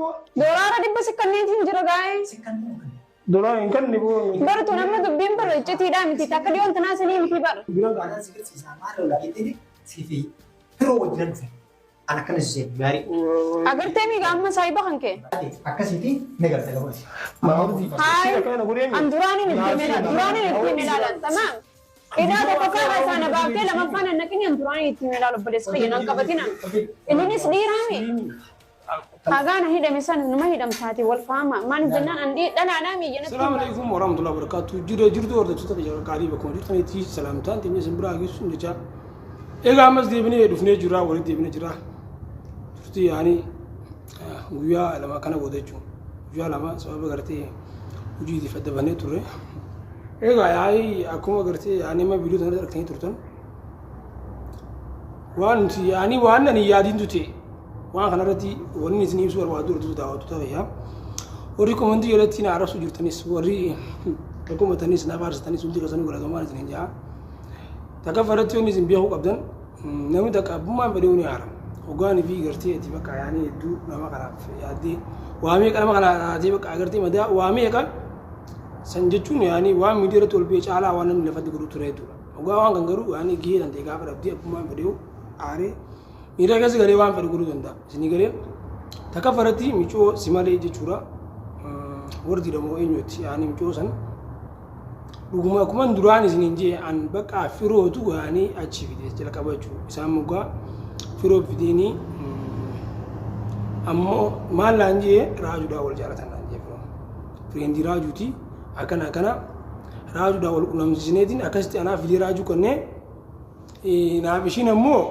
boo. Doolaara 100 si kanneetiin jira gaa'ee. Doolaara hin kanne boo. Bara tun amma dubbiin bara iccitiidhaa miti. Takka dhiyoon tanaa sanii miti bara. Bira gaa. Anaan si garsiisaa maal irraa jettee si fi firoo wajjin dhufe. An akkana si seenu gaarii. Agartee miiga amma saayiba kan kee. Akkasiiti ni garta gabaasi. Maal? Haay. Akkana godhee. An duraaniin itti himee duraaniin itti himee ilaalan tamaam. Idaa tokkoffaa irraa isaan abaaftee lamaffaan an naqini an duraaniin itti himee ilaalu obboleessa kiyya nan qabatin an. Inninis dhiiraami. Hagaana hidhame san numa hidhamtaati wal faama. Maaliif jennaan an dhalaadhaa miiyya natti Assalamu alaikum warahmatullahi wabarakatuh. Jira jirtu hordoftoota biyya qaalii bakkuma jirtanitti salaamtaan teenya isin biraa geessuun jecha. Egaa ammas deebinee dhufnee jirra walitti deebinee jirra. Turtii yaanii guyyaa 2 kana booda jechuudha. Guyyaa 2 sababa gartee hojiitiif adda bannee turre. Egaa yaa'ii akkuma gartee yaanii amma viidiyoo kanarratti argitanii turtan. Waan nuti yaanii waan ani yaadiintu ta'e waan kanarratti wanni isin ibsuu barbaadu hordoftoota daawwattoota kiyyaa. Warri komantii jalatti na arrabsu jirtanis warri rakkomatanis na faarsitanis hundi keessanuu galatoomaa isin hin ja'a. Takka irratti wanni isin beekuu qabdan namni takka abbummaan fedhee ni haara. Hoggaanii fi gartee ati bakka yaanii hedduu nama kanaaf yaaddee waa meeqa nama kana taatee bakka agartee madaa waa meeqa san jechuun yaanii waan miidiyaa irratti ol ba'e caalaa waan namni lafatti godhu ture jechuudha. Hoggaa waan kan garuu yaanii gihee danda'e gaafa dhabdee abbummaan fedhee aaree miira keessa galee waan fedhe godhuu danda'a. Isinii galee takka irratti micoo si malee jechuudha. Warri jedhamu eenyuti yaanii micoo san dhuguma akkuma duraan isiniin jee an bakka firootu yaanii achi fide jalqaba jechuudha. Isaan moggaa firoo fideenii ammoo maal naan jee raajuudhaan wal jaalatan naan jee firoo. Fireendi raajuuti akkana akkana raajuudhaan wal qunnamsiisneetiin akkasitti anaa fidee raajuu kennee naaf ishiin ammoo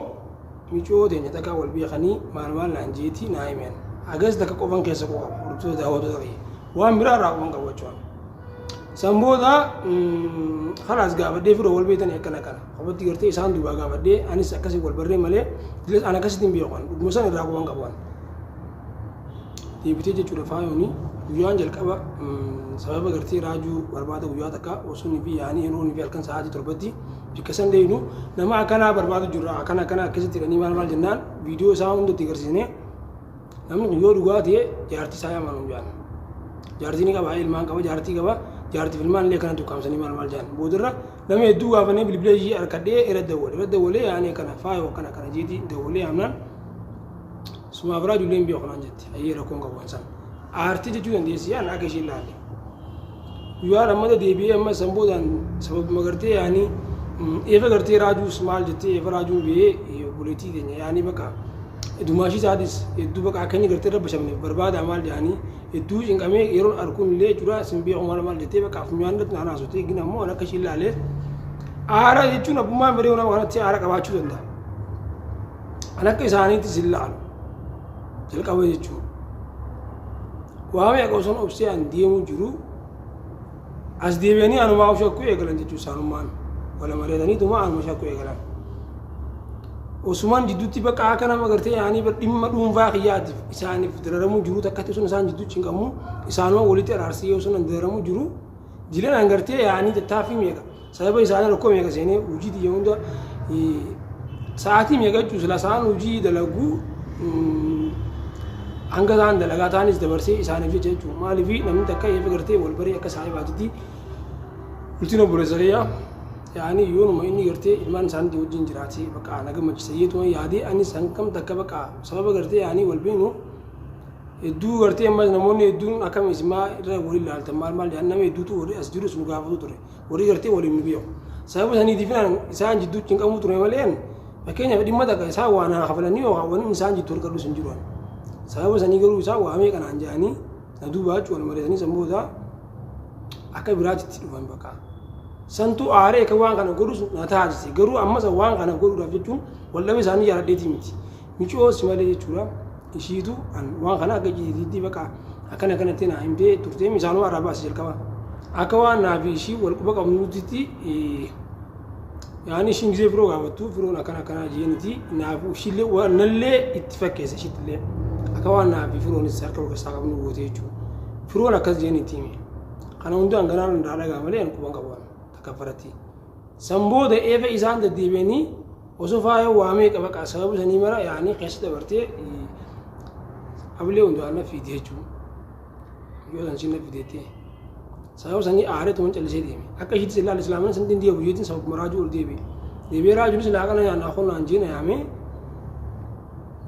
micoo teenya takka wal beekanii maal maal naan jeetii naa himeen. Agas takka qofan keessa qaba hordoftoota daawwattoota kiyya. Waan biraa irraa qofan qabu jechuudha. San booda kalaas gaafadhee firoo wal beektanii akkana kana. Qofatti gartee isaan duubaa gaafadhee anis akkasii wal barree malee an akkasitti hin beeku. Dhuguma san irraa qofan qabu. Deebitee jechuudha faayooni guyyaan jalqaba sababa gartee raajuu barbaada guyyaa takka osoo fi yaanii yeroo fi halkan sa'aatii 7tti bikka san deemnu nama akkanaa barbaadu jirra akkana akkana akkasitti jedhanii maal maal jennaan viidiyoo isaa hundatti agarsiisnee namni kun yoo dhugaa ta'e jaartii isaa yaamanu jaan. Jaartii ni qaba ilmaan qaba jaartii qaba jaartiif ilmaan illee akkana tukkaamsanii maal maal jaan boodarra nama hedduu gaafannee bilbila ishii harkadhee irra dawwale irra dawwalee yaanii akkana faayoo akkana akkana jeetii dawwalee yaamnaan sumaaf raajullee hin beeku naan jette ayyee rakkoon qabu waan san aartii jechuu dandeessi yaan akka isheen laalle. Guyyaa lammata deebi'ee amma san boodaan sababuma gartee yaanii eefa gartee raajuus maal jettee eefa raajuun ba'ee obboleettii teenya yaanii bakka dumaashii isaatis hedduu bakka akka inni gartee irra bashamneef barbaada maal jedhanii hedduu cinqamee yeroo arkuun illee jechuudha sin beeku maal maal jettee bakka funyaan irratti naan haasofte gina ammoo akka ishiin laalee aara jechuun abbummaan fedhee nama kanatti aara qabaachuu danda'a. An akka isaaniitti sin laalu jalqaba jechuudha. Waa meeqa osoon obsee an deemuu jiru as deebi'anii anumaa of shakkuu eegalan jechuun isaanummaan wala mari'ataniituma anuma shakkuu eegalan. Osumaan jidduutti bakka akka nama gartee yaanii dhimma dhuunfaa kiyyaatiif isaaniif dararamuu jiru takkatti osoo isaan jidduu cinqamu isaanuma walitti araarsee osoo an dararamuu jiru jileen an gartee yaanii tattaaffii meeqa sababa isaanii rakkoo meeqa seenee hojii tiyya hunda sa'aatii meeqa jechuun sila isaan hojii dalaguu hanga isaan dalagaa ta'anis dabarsee isaaniif jecha jechuudha. Maaliif namni takka eefa gartee wal baree akka saahibaatitti bultiin obboleessa kiyyaa yaani yoonuma inni gartee ilmaan isaaniitii wajjin jiraatee bakka na gammachiisa yeetuma yaadee anis hangam takka bakka sababa gartee yaanii wal beenu hedduu gartee ammas namoonni hedduun akkam isin maa irra waliin laaltan maal maal jedhan nama hedduutu warri as jirus nu gaafatu ture. Warri gartee waliin nu beeku. Sababa saniitiif isaan jidduu cinqamuu ture malee fakkeenyaaf dhimma takka isaan waa naa kafalanii yookaan wanni isaan jidduu argadhus hin jiru. Sababa sanii garuu isaan waa meeqa naan jedhanii na duuba jechuun wal mari'atanii san booda akka biraatitti dhufan bakka. Santuu aaree akka waan kana godhus na taasise garuu ammas waan kana godhuudhaaf jechuun waldhabe isaanii jaaladheetii miti. Micoo si malee jechuudha. Ishiitu waan kana akka icciitiitti bakka akkana akkanatti naa himtee turtee misaanuma irraa baase jalqaba. Akka waan naa fi ishii wal quba qabnuutitti yaani ishiin gisee firoo gaafattu firoon akkana akkanaa jeeniti naaf ishiillee nallee itti fakkeessa ishiittillee akka waan naa fi firoonis harka wal keessaa qabnu goote jechuudha. Firoon akkas jeenitti hime. Kana hundaan ganaan irraa dhagaa malee an quban qabu takka faratti. San booda eefa isaan deddeebi'anii osoo faaya waa meeqa baqa sababa sanii mara yaanii keessa dabartee Ablee hundaa na fiide jechuudha. Yoo san siin na fideettee. Sababa sanii aaree tuman callisee deeme. Akka ishiitti silaa islaamana san dindiya guyyeetiin sababuma raajuu ol deebi'e. Deebi'ee raajuun silaa kana nyaannaa kun naan jee na yaamee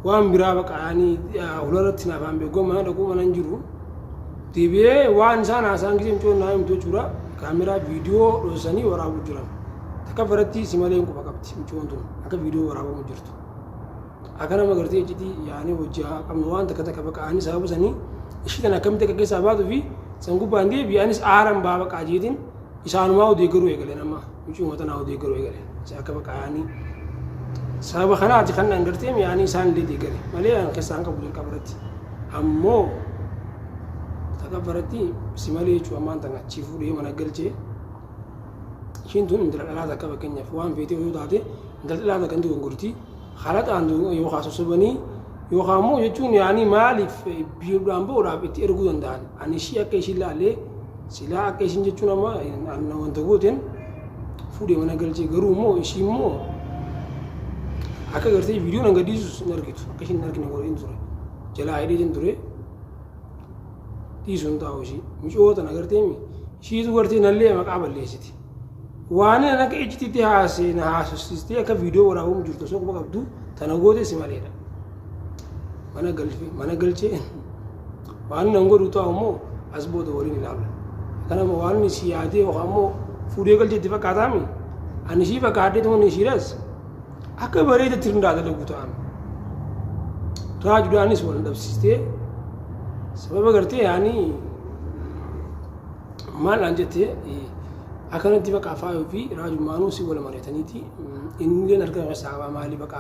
waan biraa baqa yaanii hularratti naaf aan beekoo mana dhaquu mana hin jiru. Deebi'ee waan isaan haasa'an gisee mucoon naa himtu jechuudha. Kaameraa viidiyoo dhoosanii waraabuu jiran. Takka biratti si malee hin quba qabdi mucoon tun akka viidiyoo waraabamu jirtu. Akka nama gartee iccitii yaanii hojii haa qabnu waan takka takka baqa ani sababa sanii ishii tana akkamitti akka keessaa baatuu fi san gubbaan deebi'e anis aaran baa baqa jeetiin isaanumaa odeeggaruu eegale nama mucuma tanaa odeeggaruu eegale isa akka baqa yaanii sababa kanaati kan an gartee yaanii isaan illee deeggare malee an keessaa hin qabu jalqaba irratti ammoo takka biratti si malee jechuun ammaan tana achii fuudhee mana galchee ishiin tun intala dhalaa takka fakkeenyaaf waan feetee yoo taate intala dhalaa takka hin dogongorti halaxaan yookaan sossobanii yookaan immoo jechuun yaanii maaliif biiruudhaan ba'uudhaaf itti erguu danda'an ani ishii akka ishiin laalee silaa akka ishiin jechuun amma anna wanta gooteen fuudhee mana galchee garuu immoo ishii immoo akka gartee viidiyoon hanga dhiisus hin argitu akka ishiin hin argine godheen ture jalaa hidheetiin ture dhiisuun taa'u ishii micoo tana gartee ishiitu gartee nallee maqaa balleessiti. Waan an akka icciitiitti haasee na haasofsiistee akka viidiyoo waraabamu jirtu osoo quba qabdu tana goote si maleedha. Mana galfe mana galchee waan nan godhu ta'u immoo as booda waliin ilaalla. Kanama waan inni si yaadee yookaan immoo fuudhee galchee itti fakkaataami. Ani ishii fakkaadhee tuman ishiidhas akka bareedatti hundaa dalagu ta'an. Raajuudhaanis wal dhabsiistee sababa gartee yaanii maal naan jette akkanatti baqa faayoo fi raajummaanuu si wal mari'ataniiti innilleen harka keessaa qabaa maali baqa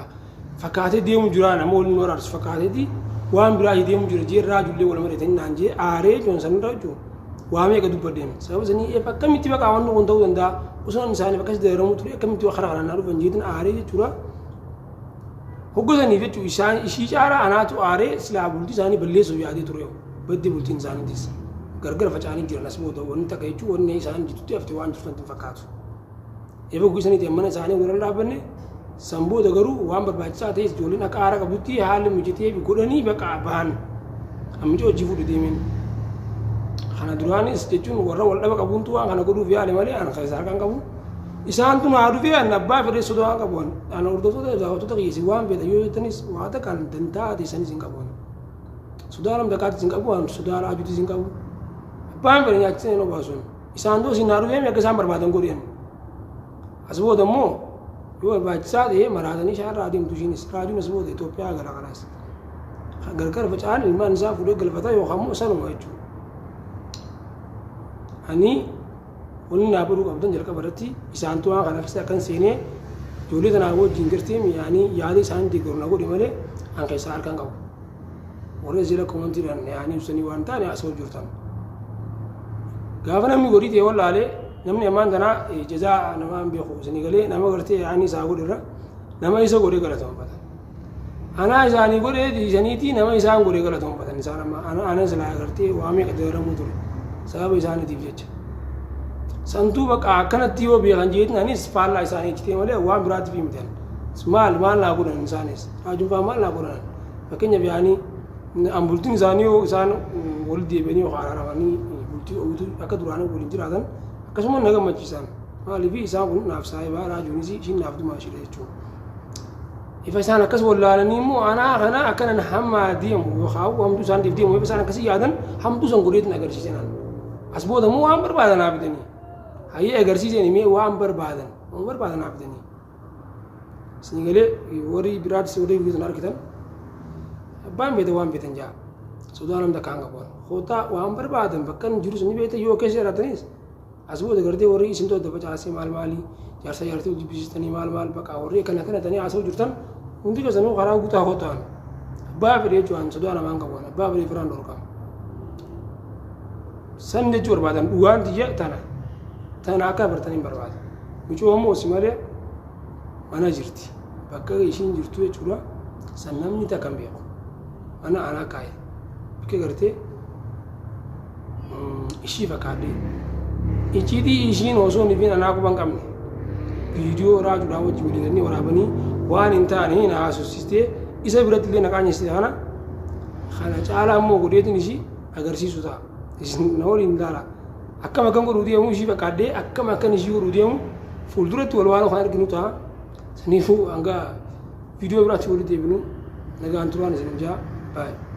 fakkaatee deemu jira nama waliin waraarsu fakkaateeti waan biraa deemu jira jee raajullee wal mari'atanii naan jee aaree jechuun sanirra jechuun waa meeqa dubbadheen sababa sanii eef akkamitti baqa wanni kun ta'uu danda'a osoo inni isaaniif akkas dararamu ture akkamitti karaa kanaan naa dhufan jeetiin aaree jechuudha. Hoggasaniif jechuun isaan ishii caalaa anaatu aaree silaa bultii isaanii balleessuuf yaadee ture. Baddi bultiin isaaniitis gargar faca'anii jiran as booda wanni takka jechuun wanni isaan jidduutti hafte waan jirtu natti hin fakkaatu. Eeba guyyaa mana isaanii warra dhaabbanne san booda garuu waan barbaachisaa ta'es ijoolleen akka aara qabdutti haalli mijatee godhanii baqa bahan ammicha hojii fuudhu deemeen. Kana duraanis jechuun warra wal dhaba qabuuntu waan kana godhuuf yaale malee an kan isaan kan qabu. Isaan tun haa dhufee an abbaa fedhee sodaa waan qabu an hordoftoota daawwattoota kiyyeessi waan fedha yoo jettanis waa takkaan dantaa teessanis hin qabu. Sodaa namni takkaatis hin qabu, waan sodaa raajuutis hin qabu. Abbaan fedhe nyaachisee hin obaasun. Isaan doo isin haa dhufee akka isaan barbaadan godheen. As booda immoo yoo barbaachisaa ta'e maraatanii isaan adeemtu ishiinis raajuun as booda Itoophiyaa gara kanaas. Gargar faca'an ilmaan isaa fuudhee galfata yookaan immoo sanuma jechuudha. Ani wanni naa godhuu qabdan jalqaba irratti isaantu waan kana keessa akkan seenee ijoollee tanaa wajjin gartee yaanii yaada isaan deeggaru na godhe malee an keessaa harka hin qabu. Warri jala komantiidhaan yaanii ibsanii waan taane haasa'u jirtan. Gaafa namni godhii ta'e wallaalee namni ammaan tanaa jazaa namaa hin beeku isinii galee nama gartee yaanii isaa godhe irra nama isa godhe galatoonfata. Anaa isaanii godhee dhiisaniitii nama isaan godhe galatoonfatan isaan amma ana silaa gartee waa meeqa dararamuu ture sababa isaaniitiif jecha. Santuu bakka akkanatti yoo beekan jeetiin anis faallaa isaanii ejjitee malee waan biraatiif himtan. Maal maal naa godhan isaanis raajuun fa'aa maal naa godhan fakkeenyaaf yaanii an bultiin isaanii yoo isaan wal deebi'anii yookaan araaramanii bultii oowwitu akka duraanii waliin jiraatan akkasuma na gammachiisan maaliif isaan kun naaf saahibaa raajuunis ishiin naaf dumaa ishiidha jechuudha. Ifa isaan akkas wallaalanii immoo anaa kana akkanan hammaa deemu yookaan hamtuu isaan deemu ifa isaan akkasii yaadan hamtuu san godheetiin agarsiisan. As booda immoo waan barbaadan haa fidanii. Hayyee agarsiisan mee waan barbaadan waan barbaadan haa fidanii. Isin galee warri biraatis warri biyya argitan abbaan beete waan beetan jaa. Sodaa namni takkaan qabu. Kootaa waan barbaadan bakka inni jirus ni beektan yoo keessa jiraatanis as booda gartee warri isin to'adda facaasee maal maalii jaarsa jaartii hojii jibbisiistanii maal maal baqa warri akkana kana tanii haasa'u jirtan hundi keessanuu karaa guutaa kootaan abbaa fedhee jechuun sodaa namaan qabu abbaa fedhee firaan dhorkama. San jechuu barbaadan dhugaan tiyya tana tana akka bartan hin barbaada. Mucoo immoo si malee mana jirti bakka ishiin jirtu jechuudha san namni takka hin beeku mana anaa kaa'e bakka gartee ishii fakkaadhee icciitii ishiin osoo hin anaa quba hin qabne viidiyoo raajuudhaan wajjin waliin waraabanii waan hin taane na haasofsiistee isa biratti illee na qaanyessite kana Kana caalaa immoo godheetiin ishii agarsiisu ta'a. Isin na waliin ilaala. Akkam akkan godhuu deemu ishii fakkaadhee akkam akkan ishii godhuu deemu fuulduratti wal waan kan arginu ta'a. Saniifuu hanga viidiyoo biraatti walitti deebinu nagaan turaan isin jaa. Baay'ee.